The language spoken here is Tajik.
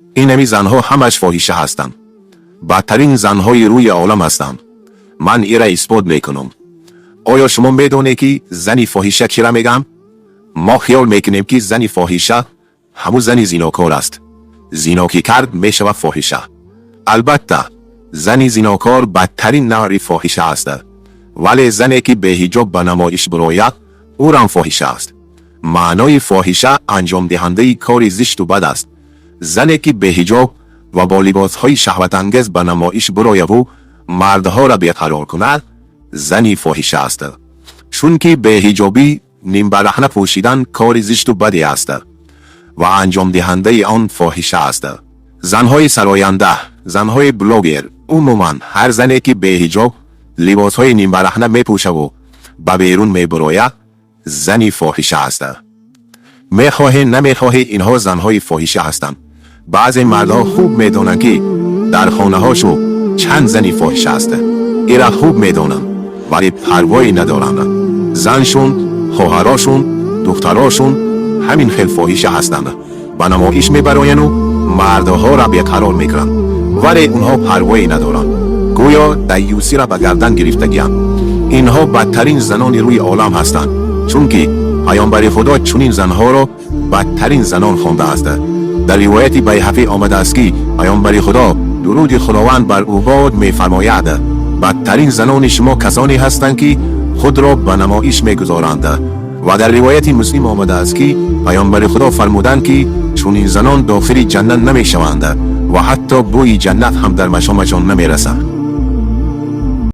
Инами занҳо ҳамаш фоҳиша ҳастанд. Бадтарин занҳои рӯи олам ҳастанд. Ман ира исбот мекунам. Оё шумо медонед, ки зани фоҳиша кира мегӯям? Мо хиёл мекунем, ки зани фоҳиша ҳамун зани зинокор аст. Зино ки кард, мешавад фоҳиша. Албатта, зани зинокор бадтарин навъи фоҳиша аст, вале зане ки беҳиҷоб ба намоиш бирояд, ӯрам фоҳиша аст. Маънои фоҳиша анҷомдиҳандаи кори зишту бад аст. Зане ки беҳиҷоб ва бо либосҳои шаҳватангез ба намоиш бирояву мардҳоро беқарор кунад, зани фоҳиша аст, чунки беҳиҷобӣ, нимбараҳна пӯшидан кори зишту баде аст ва анҷомдиҳандаи он фоҳиша аст. Занҳои сароянда, занҳои блогер, умуман ҳар зане ки беҳиҷоб, либосҳои нимбараҳна мепӯшаву ба берун мебурояд, зани фоҳиша аст. Мехоҳе, намехоҳе, инҳо занҳои фоҳиша ҳастанд. Баъзе мардҳо хуб медонанд, ки дар хонаҳошу чанд зани фоҳиша аст. Ира хуб медонанд, вале парвое надоранд. Заншун, хоҳарошун, духтарошун ҳамин хел фоҳиша ҳастанд, ба намоиш мебарояну мардҳоро беқарор мекунанд, вале онҳо парвое надоранд, гӯё даюсиро ба гардан гирифтагианд. Инҳо бадтарин занони рӯи олам ҳастанд, чунки Паёмбари Худо чунин занҳоро бадтарин занон хондааст. Дар ривояти Байҳақӣ омадааст, ки Паёмбари Худо, дуруди Худованд бар ӯ бод, мефармояд: «Бадтарин занони шумо касоне ҳастанд, ки худро ба намоиш мегузоранд». Ва дар ривояти Муслим омадааст, ки Паёмбари Худо фармуданд, ки чунин занон дохили ҷаннат намешаванд ва ҳатто бӯи ҷаннат ҳам дар машомашон намерасад.